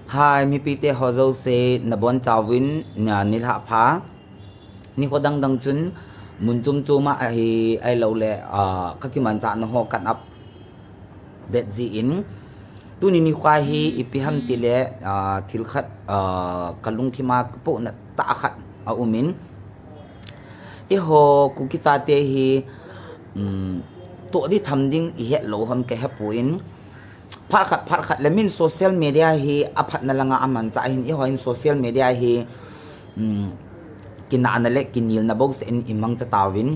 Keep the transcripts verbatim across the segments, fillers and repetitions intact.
Hai, mipite ho jouse nabonchauvin, nilhah pha. Nikho dang dang chun mun chom chom a ahi, ahilouleh kakimanchah na ho kan update jin, tuni nikho hi ipi ham tile thil khat kalungthim a kapohnat tah khat aumin, eiho Kuki chate hi toh ding tham ding ihet lou ham kahepon, phat khat phat khat le min social media hi aphatna langa amanchah ahin, eiho hin social media hi kinahna le kinelna bouseh in imangcha tauvin,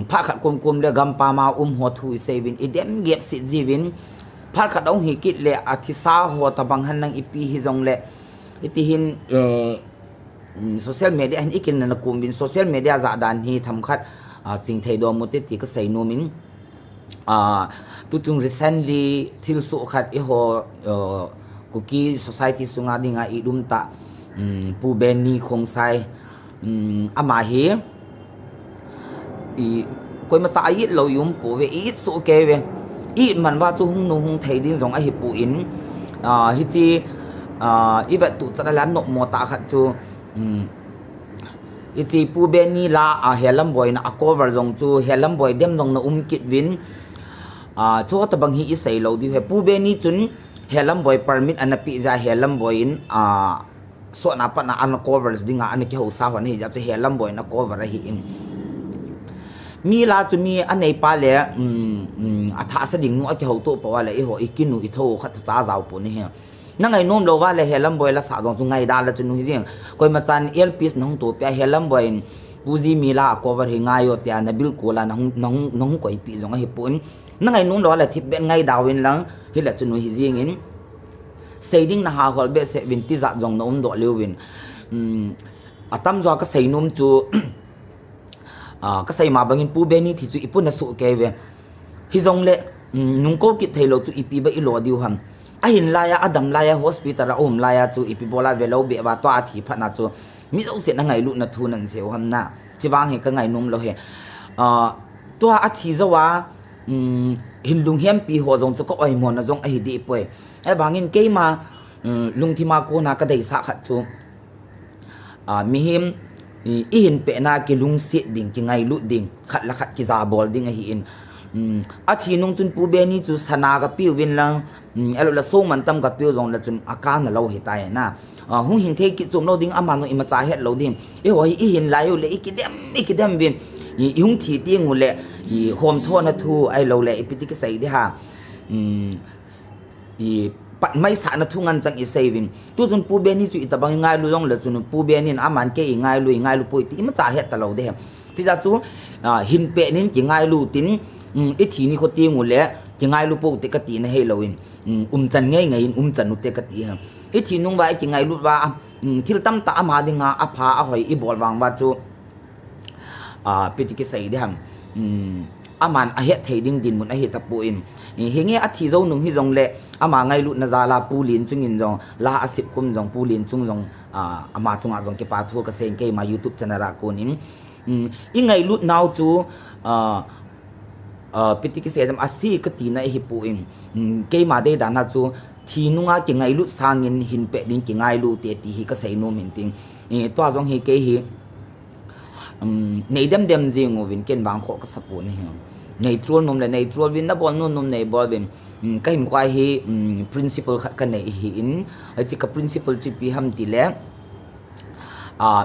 phat khat komkom le gampam a um ho thu iseiyuvin, idem gep set jiuvin, phat khat ahung hikit le athisa ho tobang henlang ipi hijongle, hitihin social media hin ikinelna komvin, social media jahdan hi themkhat chingthei domu te ti kasei nomin, tuchung recently thilsoh khat eiho Kuki society sunga dinga i-um tah Pu Benny Khongsai, ama hi koimacha a-it lou iumpouve, i-it soh kei uve. I-it man uva chu hung nung hung thei ding jong ahipon, hiche ivettuh chat a le anopmo tah khat chu, hiche Pu Benny la a Helamboi in acover jong chu Helamboi dem jong na um kit uvin, chuho tobang hi isei lou diu ahi. Pu Benny chun Helamboi permit ana peh jeh a Helamboi in sotna patna ana cover dinga ana kihousa hon ahijeh chun Helamboi in acover ahin, mi la chu mi aneipa le athahsa ding nu akihoutoh pou a le eiho ikinu ithou khat cha jaopon ahi. Nangainom lou uva le Helamboi lasah jong chu ngaidam le chun hijeng, koimachan earpiece nahung tohpeh a Helamboi in Pu Ji mi la acover hi ngai o tia nabilkol a nahung koipeh jong ahipon, nangainom lou uva le thipbeh ngaidam uvin lang, hile chun hijengin sei ding naha hol behseh uvin, tijat jong na umdoh leuvin, atamjo a kasei nom chu kasei ma bangin Pu Benny thi chu ipu nasoh kei uve. Hijongle nungkou kit theilou chu ipi ba ilo diu ham. Ahin laiya, adam laiya, hospital a aum laiya chu ipi bol a velou beh uva tua athi phatna chu mi jousen angailutna thu nansei u ham na. Chuvang hi kangainom lou ahi. Tua athi jouva hin lunghempi ho jong chu ka-oimona jong ahi dehpoi. Ahivangin keima lungthima kona kadeisah khat chu mihem ihin pehna kilungset ding, kingailut ding, khat le khat kijabol ding ahin, athi nung chun Pu Benny chu sana kapeuvin lang, ahiloule songmantam kapeu jongle chun akana lou ahitai na. Hung hing thei kit chom lou ding, ama jong imacha hetlou ding. Eiho hi ihin lai ule ikidem ikidem uvin, ihung thi tengule homthona thu ahiloule ipi ti kisei ding ham, patmaisahna thu ngen chang isei uvin. Tuchun Pu Benny chu itobang ingailu jongle chun Pu Benny in aman kei ingailu, ingailupoi ti imacha het talou ding ahi. Tijeh chu hin pehnin kingailu tin, ithi nikho tengule kingailu pou te katina ahilouvin, umchan ngei ngei in umchan ute kati ahi. Ithi nung uva ikingailut uva thil tamtah ama dinga apha ahoi ibol vang uva chu ipi ti kisei ding ham, aman ahet thei ding dinmun ahitapon, hinge athi jou nung hijongle ama ngailutna jal a Pu Lenchung in jong la asep khum jong, Pu Lenchung jong ama chunga jong kipa thu kasei in keima YouTube channel a konin, ingailut nau chu ipi ti kisei dem, ase katina ahipon, keima deidan a chu thi nunga kingailut sangin hin peh ding kingailu te ti hi kasei nom in tin, tua jong hi kei hi nei demdem jeng uvin ken vang khoh kasapon ahi. Nei troll nom le nei troll uvin, nabol nom nom neibol uvin. Kahinkhoa hi principle khat kanei ahin, hiche ka principle chu ipi ham tile,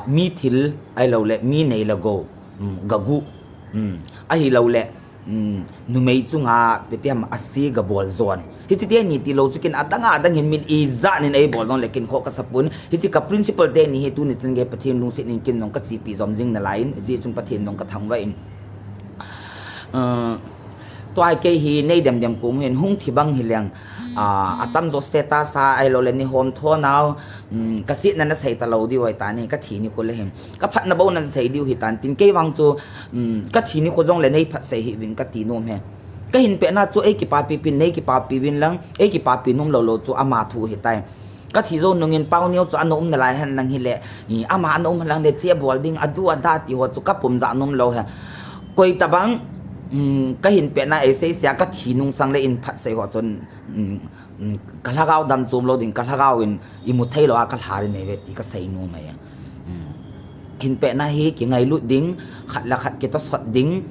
mi thil ahiloule mi nei le gou, gagu, ahiloule numei chunga ipi ti ham, ase gabol jon, hiche teni tilou chu ken adanga adang hin min ijat in eibol jongle ken khoh kasapon. Hiche ka principle teni hi tuni chan gei Pathen lungset in ken jong kachepi jom jing nalai in, hijeh chun Pathen jong kathangvah in, tua hi kei hi nei demdem kom hin, hung thi bang hileng, atamjo status a ahiloule neihomthonau, kasetna nasei talou diu ahitan, kathi nikho le hin kaphatna bou nasei diu ahitan tin, kei vang chu kathi nikho jongle neiphat sei hih uvin kati nom ahi. Kahin pehna chu eikipapi pin neikipapi uvin lang, eikipapi nom lou lou chu ama thu ahitai. Kathi jou nungin Paoneo chu ana um nalai henlang hile, ama ana um henlang le che bol ding, adu ada ti ho chu kapumjah nom lou ahi. Koi tobang Kahin petna eisei sia kathi nungsang le in phatsei ho chun, kalhagao dam chom lou ding, kalhagao in imu thei lou a kalhar in eive ti kasei nom e. Hin petna hi kingailut ding, khat le khat kitosot ding,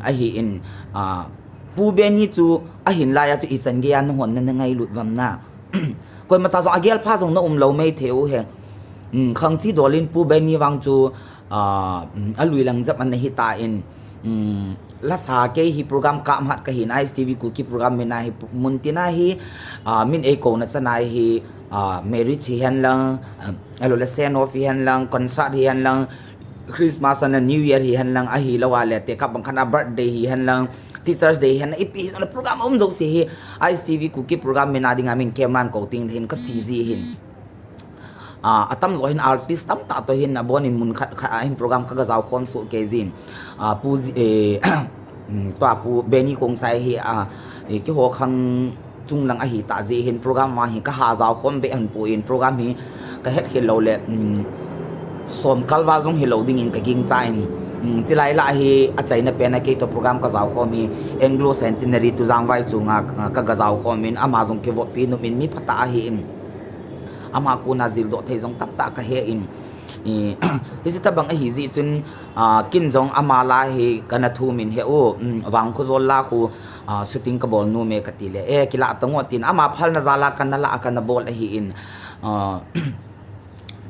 ahin, Pu Benny chu ahin lai a chu ichan gei a nahon nana ngailut vam na. Koimacha jong agel pha jong na um lou mei thei u he. Khangchi dol in Pu Benny vang chu alui lang jep ana hita in, lasa kei hi program kap hat kahin, I S T V Kuki program mina hi, muntina hi, min eikou na chana hi, marriage hihen lang, ahilou le send off hihen lang, concert hihen lang, Christmas ana New Year hihen lang, ahilou a le tekah bang khat a birthday hihen lang, Teachers Day hihen lang, ipi hijongle program aum jouse hi, I S T V Kuki program mina dinga min camera in kou teng le hin kache ji hin. Atamjo hin artist tamtah toh hin abon in mun khat khat a hin program kaga jao khom soh kei jin. Pu, tua Pu Benny Khongsai hi, keiho khang chung lang ahitah jeh hin program vang hi kaha jao khom beh hon poi, program hi kahet khel lou le, somkal val jong hilou dingin kagingcha in, chulai lah hi achaina pen a keitoh program kajao khom hi Anglo Centenary Tujang Vaichunga kaga jao khom in, ama jong kivoppi num in mi phatah ahin, ama kona jildoh thei jong tamtah kahe in, hiche tobang ahi jeh chun, ken jong ama lah hi kana thum in he u, Vangkho jol lah khu shooting kabol nom e katile, e kilah tang o tin ama phalna jal a kana lah a kana bol ahin,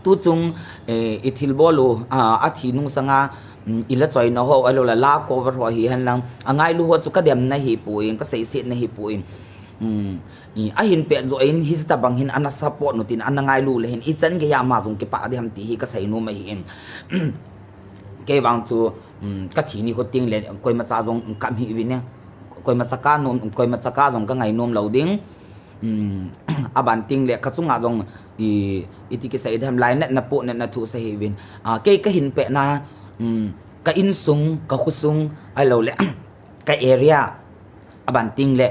tuchung, ithilbol u, athi nungsanga, ila choina ho, ahilou le la cover ho hihen lang, angailu ho chu kademna hipoi, kaseisetna hipoi. Ahin pet joh in hiche tobang hin ana support u tin ana ngailu le hin ichan gei a ama jong kipah ding ham ti hi kasei nom ahin. Kei vang chu, kathi nikho teng le koimacha jong kap hih uvin e. Koimacha ka nom, koimacha ka jong kangai nom lou ding. Aban teng le kachunga jong iti kisei ding ham, lainatna pohnatna thu sei hih uvin. Kei kahin petna, ka insung, kakhosung, ahilou le ka area, aban teng le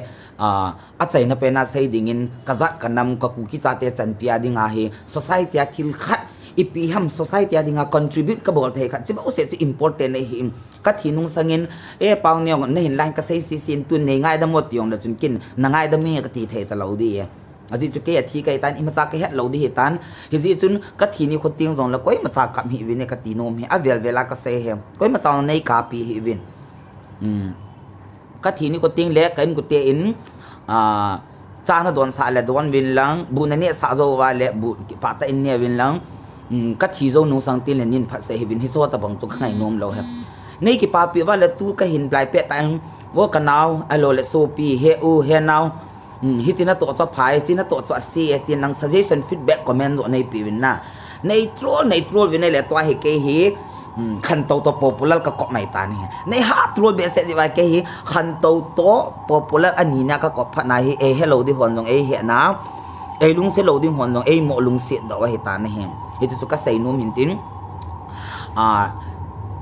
achaina pen a sei dingin kajat kanam ka Kuki chate chanpi a dinga hi society a thil khat, ipi ham society a dinga contribute kabol thei khat chibouseh chu important ahi. Kathi nungsangin, e Pauneo, nahin lai kasei sese in tun nei ngaidam o ti jongle chun ken na ngaidam inge kati thei talou ding e. Ajeh chu kei athi kahitan, imacha kahet lou ding hitan. Hijeh chun kathi nikho teng jongle koimacha kap hih uvin e kati nom hi, avel vel a kasei hi. Koimacha nei kapi hih uvin. Kathi nikho teng le ka inkote in, cha nadonsah le don uvin lang, bu nanehsah jou uva le bu kipah tah in ne uvin lang, kathi jou nungsang teng le nin phatsei hih uvin, hiche ho tobang chu kangai nom lou hi. Nei kipapi uva le tu kahin lai pet tah in, o kanao, ahilou le sopi, he u, he nao, hiche natoh chu aphai, hiche natoh chu ase e tin nang suggestion, feedback, comment joh neipe uvin na. Nei troll, nei troll uvin ahile tua hi kei hi, khantou toh popular kakop mai tan ahi. Nei ha troll behseh jeh uva kei hi khantou toh popular anina kakop phatna hi eihelou ding hon jong eihetna, eilungset lou ding hon jong eimo lungset doh ahitan ahi. Hiche chu kasei nom hin tin,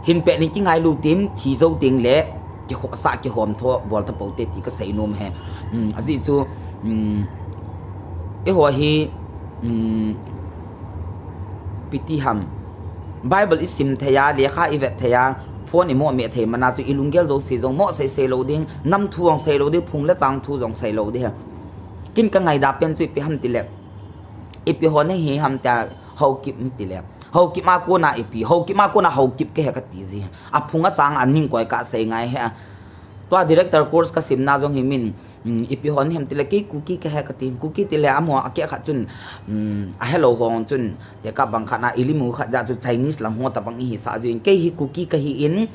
hin pet in kingailu tin, thi jou teng le kikhohsah kihomtho bol tapou te ti kasei nom ahi. Ajeh chu eiho hi, ipi ti ham, Bible isim thei a, lekha ivet thei a, phone imoh meh thei man a chu ilunggel jouse jong moh sei sei lou ding, nam thu jong sei lou ding, phung le chang thu jong sei lou ding. Ken kangaidam pen chu ipi ham tile, ipi ho nahi ham tia, Haokip hitile, Haokip a kona ipi, Haokip a kona Haokip kahi kati ji. Aphung achang aning koi kasei ngai hi a. Tua director course kasimna jong hi min, ipi ho nahi ham tile kei Kuki kahi kati, Kuki tile amaho akeh khat chun, ahelou ho chun, tekah bang khat na ilimu khat jeh chu Chinese lang ho tobang ihisah jin, kei hi Kuki kahi in,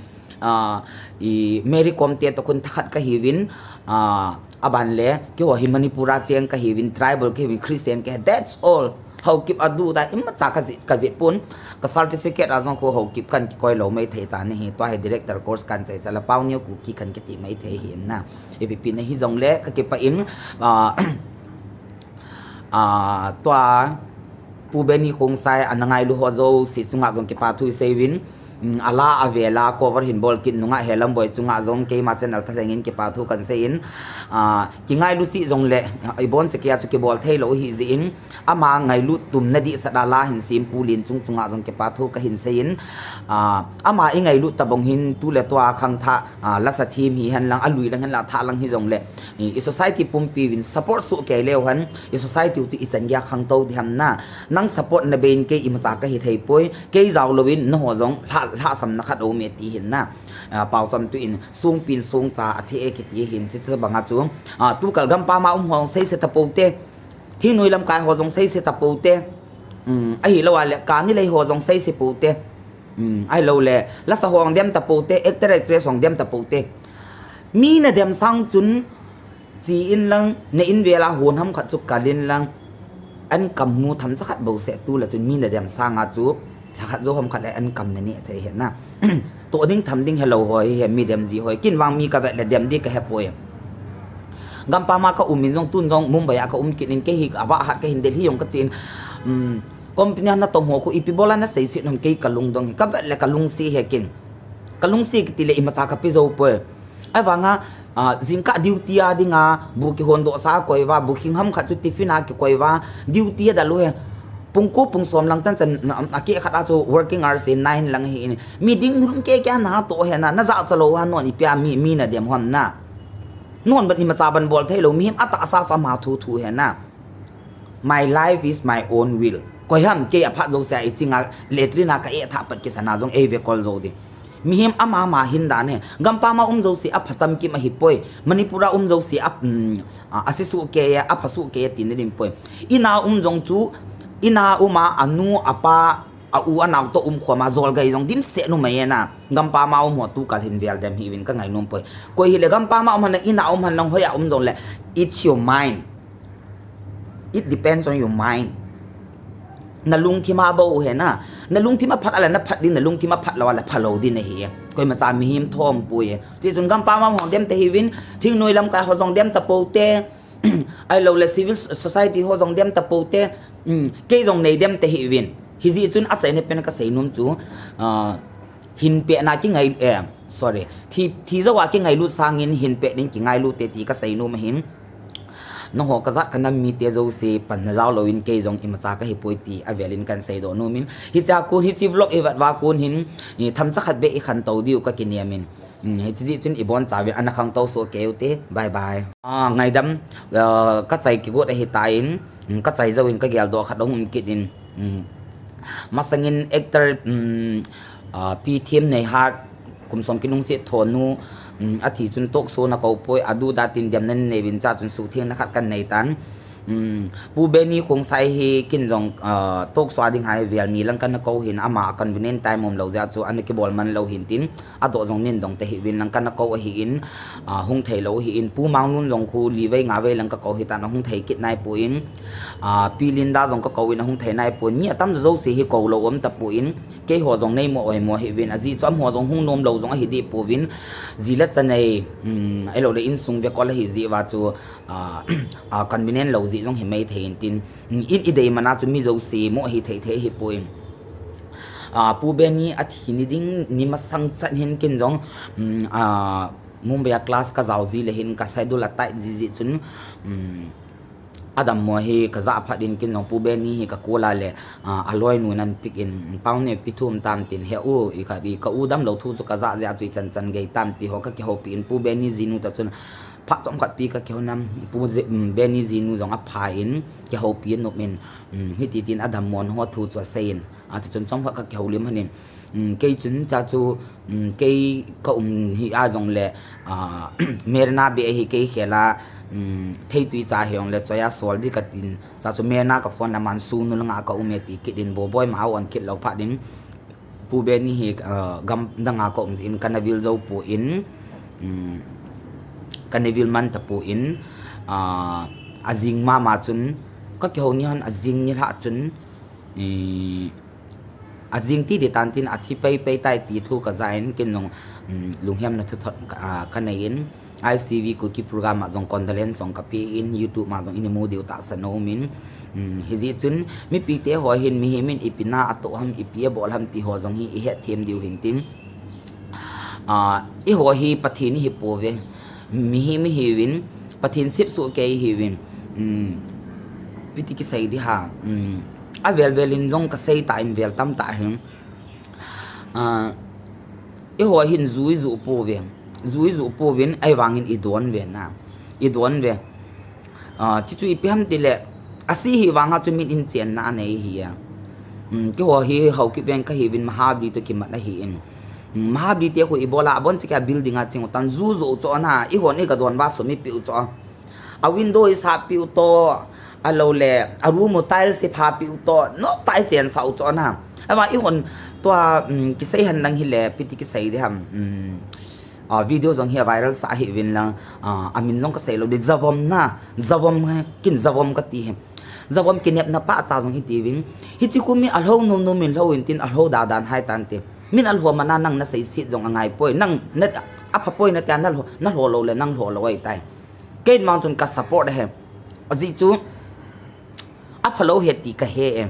Mary Kom te toh khun thakhat kahiuvin, aban le keiho hi Manipur a cheng kahiuvin, tribal kahiuvin, Christian kahi, that's all. Haokip adu da imacha kajih pon, ka certificate a jong khu Haokip kan kikoi lou mei thei tan ahi, tua hi director course kan chai chala Pauneo Kuki kan kiti mei thei hi in na. Ipi pi na hijongle kakipah in, tua Pu Benny Khongsai ana ngailu ho jouse chunga jong kipa thu isei uvin. Ala avela cover hin bol kit nungah Helamboi chunga jong keima channel thalheng in kipa thu kan sei in, kingailu chih jongle ibon chekei a chu kibol theilou ahi jeh in, ama ngailut tumna dihsah a la hin sem Pu Lenchung chunga jong kipa thu kahin sei in, ama ingailut tabang hin tuletua khangthah lasa them hihen lang, alui lang hen la thah lang hijongle, i society pumpi uvin support soh kei leu hen, i society u chu ichan geiya khangtou ding ham na. Nang support na bei in kei imacha kahi thei poi, kei jao louvin nangho jong lhahsamna khat aume ti hin na. Paocham tu in songpin songcha athe e kiti hin, chuti banga chu tukal gampam a umho jong seise tapoute, thingnoi lamkai ho jong seise tapoute, ahilou a le kani lei ho jong seise poute, ahiloule lasa ho jong dem tapoute, actor actress ho jong dem tapoute. Mi nadem sang chun che inlang, na in vel a hon ham khat chu kal inlang, ankam mu themcha khat bouseh tule chun mi nadem sanga chu lhakhat jou ham khat le ankam naneh thei hina. Toh ding tham ding helou ho hi, midem ji ho hi. Ken vang mi kavet le dem di kahepoi. Gampam a kaum in jong, tun jong Mumbai a kaum kit in, kei hi avah hat kahin, Delhi jong kache in, company a natong ho khu ipi bol a naseiset ham, kei kalungdong hi. Kavet le kalungset hi ken. Kalungset kiti le imacha kape jou poi. Ahivanga jingkah duty a dinga bu kihondohsa akoi uva, bu khing ham khat chu tiffin a kikoi uva, duty adel u hi. Pung ko pung som lang chanchan, akeh khat a chu working hours hi nine lang ahi in. Mi ding lhum kei kei a natoh hina, najahcha lou uva non ipi a mi nadem ham na. Non ban imacha ban bol theilou, mihem atahsa chu ama thu thu hina. My life is my own will. Koi ham kei aphat jouse a iching a latrine a ka-eh thah pat kisana jong eive kol jou ding. Mihem ama ama hin dan hi. Gampam a um jouse apha chamkim ahipoi. Manipur a um jouse a, ase soh kei a, apha soh kei a tina ding poi. In a um jong chu, in a um a, anu, apa, a-u anao toh umkhom a, jolgai jong dimset numei e na. Gampam a umho tukal hin vel dem hih uvin kangainom poi. Koi hile gampam a um henlang, in a um henlang, hoi a um jongle, it's your mind. It depends on your mind. Nalungthim a bou hina. Nalungthim aphat a le naphat ding, nalungthim aphat lou a le phalou ding nahi. Koimacha mihem thoumpoi. Tichun gampam a umho dem tahih uvin, thingnoi lamkai ho jong dem tapoute, ahiloule civil society ho jong dem tapoute, kei jong neidem tahih uvin. Hijeh chun achaina pen a kaseinom chu, hinpetna kingai, eh, sorry, thi, thi jou a kingailut sangin hinpet ding kingailu te ti kaseinom ahin. Nangho kajat kanam mite jouse panna jao louvin kei jong imacha kahipoi ti avel in kahin seidoh nom in. Hichea kon, hiche vlog ivet uva kon hin, themcha khat beh ikhantou diu kakinem in. Hiche jeh chun ibonchauvin ana khangtou soh kei ute. Bye bye. Ngaidam, kachai kigot ahitan, kachai jouvin kageldoh khat ahung um kit in. Masangin actor, Pi Themneihat, kum som kinungset thonu, athi chun talk show nakoupoi, aduda tin demna nanei uvin, chua chun suhthengna khat kanei tan. Pu Benny Khongsai hi ken jong talk show a ding hi vel ni lang kana kou hin, ama convenient time umlou jeh a chu ana kibol man lou hin tin, adoh jong nin dong tahih uvin lang kana kou ahin, hung theilou ahin. Pu Mangnun jong khu li vei nga vei lang kakou hitan, ahung thei kit naipoi. Pi Linda jong kakou in, ahung thei naipoi. Mi atamjo jouse hi koulou um tapoi. Keiho jong neimo oimo hih uvin, ajeh chu amaho jong hung nomlou jong ahi deh pouvin, ji le cha nei, ahiloule insung vekol ahi jeh uva chu, convenient lou jeh jong himai thei in tin, in idei man a chu mi jouse mo hithei thei ahipoi. Pu Benny athi ni ding ni masang chan hin ken jong, Mumbai a class kajao ji le hin ka schedule atight ji jeh chun, adammo hi kajah phat in ken jong Pu Benny hi ka call a le, aloinu nanpik in, Paone pi thu um tam tin, he u, ka u damlou thu chu kajah jeh a chu ichan chan gei tam ti ho kakihoupi in, Pu Benny jinu toh chun phat chomkhat pi kakihou nam, Pu Benny jinu jong apha in, kihoupi in nop in, hiti tin adammo ho thu chu asei in, ati chun chomkhat kakihoulim hon in, kei chun chua chu, kei kaum hi a jongle, Merna beh hi kei khel a, theitwi cha hi jongle choi a sol ding katin, chua chu Merna kaphone le aman sunu langa kaum e ti kit in, Boboi ma a on kit lou phat in, Pu Benny hi, gamdang a kaum jeh in kana vil jou poi, kana vil man tapoi, ajing mama chun kakihou ni hon ajing nilhah chun, ajing ti ding tan tin athi peipei tai ti thu kajah in ken jong, lunghemna thuthot kanei in, ISTV Kuki program a jong condolence jong kape in, YouTube ma jong ina mu diu tahsan aumin, Hijeh chun mipite ho hin mihem in ipi na atoh ham, ipi abol ham ti ho jong hi ihet them diu hin tin. Eiho hi Pathen ihi pouve. Mihem ihiuvin, Pathen sepsuh kei ihiuvin. Ipi ti kisei ding ham. Avel vel in jong kasei tan, vel tamtah hin. Eiho hin ju ijuh pouve. Ju ijuh pouvin, ahivangin idon uve na. Idon uve. Chuchu ipi ham tile, ase hi vanga chu min in chenna anei hi a. Keiho hi Haokip veng kahiuvin, Mahabali toh kimat ahin. Mahabali te khu ibola abon chekei a building a cheng utan, ju joh u chu na, eihon igadon uva sum ipeh u chu. A window isahpeh u toh, ahilou le, a room u tiles iphapeh u toh, noptah ichensah u chu na. Ahivang eihon tua, kisei henlang hile, ipi ti kisei ding ham. Video jong hi a viral sah ahiuvin lang, amin jong kasei lou ding, Javom na, Javom, kin Javom kati hi. Javom kinepna pahcha jong hitiuvin. Hiche khu mi alhou nom nom in lhou in tin, alhou dan dan hai tante. Min alhou mana nang naseiset jong angaipoi. Nang, apha poi natia, nalhou lou le nang lhou lou ahitai. Kei vang chun ka support ahi. Ajeh chu aphalou ahi ti kahe e.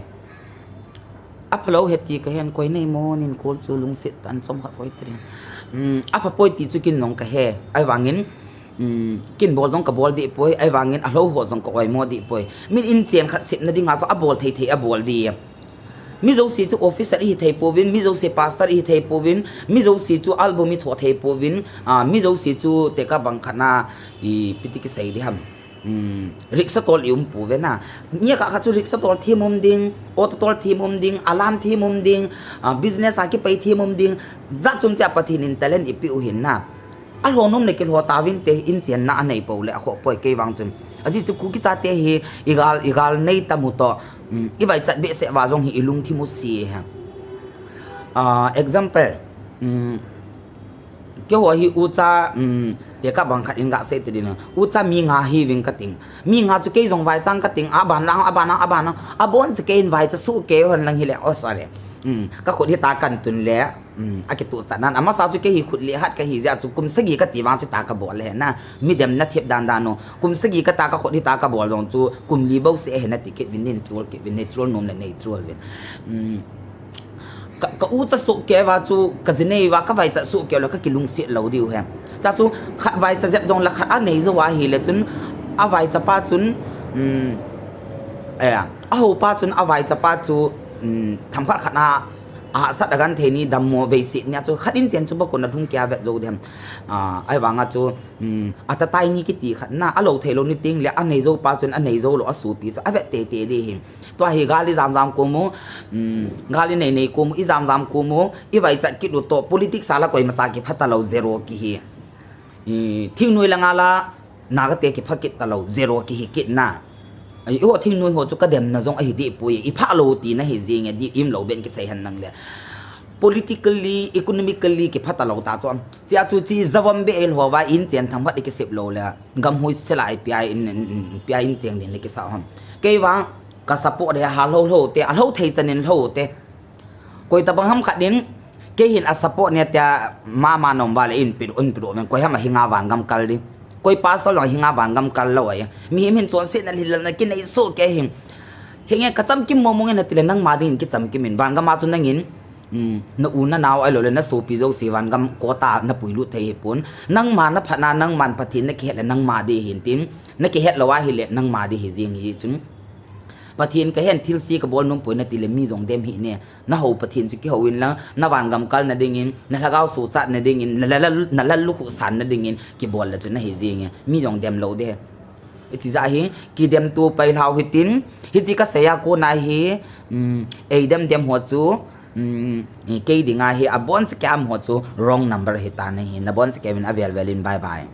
Aphalou ahi ti kahen, koi nei mo nin kol chu lungset tah in chomkhat hoi tadin. Apha poi ti chu kin jong kahe. Ahivangin kin bol jong kabol dehpoi, ahivangin alhou ho jong ka-oimo dehpoi. Min in chen khat sepna dinga chu abol thei thei abol ding. Mi jouse chu officer ihi thei pouvin, mi jouse pastor ihi thei pouvin, mi jouse chu album itho thei pouvin, mi jouse chu tekah bang khat na, ipi ti kisei ding ham. Rickshaw tol i um pouve na. Nikhat khat chu rickshaw tol them um ding, auto tol them um ding, alam them um ding, business a kipai them um ding, jat chom cheh a Pathen in talent eipeh u ahin na. Alhou nom le kilhou tauvinte, in chenna anei pou le akhoh poi kei vang chun. Ajeh chu Kuki chate hi igal, igal nei tam u toh, ivaichat behseh uva jong hi ilungthim u se ahi. Example, keiho hi ucha, tekah bang khat in gasei tadin, ucha mi nga hiuvin kating. Mi nga chu kei jong vaichang kating, aban lang, aban lang, aban lang, abon chekei in vaicha sohkei u henlang hile, oh sorry. Kakhut hita kantun le, akituhchat nan. Amasa chu kei hi khut le hat kahi jeh a chu kum sagi kati vang chu ta kabol le na. Mi demna thep dan dan u. Kum sagi kata kakhut hita kabol jong chu kum li bouseh ahi nati kit uvin, nei troll kit uvin, nei troll nom le nei troll uvin. Ka, ka ucha sohkei uva chu, ka jinei uva, kavaichat sohkei u le kakilungset lou diu ahi. Chua chu khat vaicha jep jongle khat anei jou ahile chun, avaichapa chun, ahoupa chun avaichapa chu, themkhat khat a, ahahsat agenthei ni, dammo veiset nia chu khat in chen chu bakon alhung kei a vet jou dem. Ahivanga chu, atatai ni kiti khat na, alou theilou ni tengle anei joupa chun anei joulou asopi chu avet teitei ding ahi. Tua hi gal ijam jam kom u, gal inei nei kom u, ijam jam kom u, ivaichat kit u toh politics a la koimacha kipha talou, zero kihi. Thingnoi langa la nagate kipha kit talou, zero kihi kit na. Eiho thingnoi ho chu kademna jong ahi dehpoi, ipha lou tina ahi jenge, dih imlou ben kisei henlang le. Politically, economically kipha talou ta chu. Chea chu chi Javom beh ilhou uva in chen themkhat ikisep lou le, gam hoisel a ipi a in, ipi a in cheng din le kisah ham. Kei vang ka support ahi, alhou lhou te, alhou thei chan in lhou te. Koi tabang ham khat in, kei hin asupport ne tia mama nom uva le in pi, in pi doh uvin, koi ham ahinga vangam kal ding. Koi pastor jong ahinga vangam kal lou ahi. Mihem hin chonsetna lhilna kinei soh kei hin. Hinge kachamkim mong mong in atile nangma dingin kichamkim in. Vangam a chu nangin, na u na nao ahilou le nasopi jouse vangam kota napuilut thei hipon. Nangma naphatna, nangman Pathen nakihet le nangma ding ahin tin. Nakihet lou ahile nangma ding ahi jeng hi chun. Pathen kahen, thilse kabol nompoi natile mi jong dem hih ne. Nahou Pathen chu kihou inlang, navangam kalna dingin, nalhagao suhchatna dingin, nalal, nalal lukhuh sanna dingin kibol le chun ahi jenge. Mi jong dem lou ding. Itijeh hi kidemto pailhau hitin, hiche kaseiya kona hi, eidem dem ho chu, kei dinga hi abonchakei a um ho chu wrong number ahitan ahi. Nabonchakeiyuvin avel vel in, bye bye.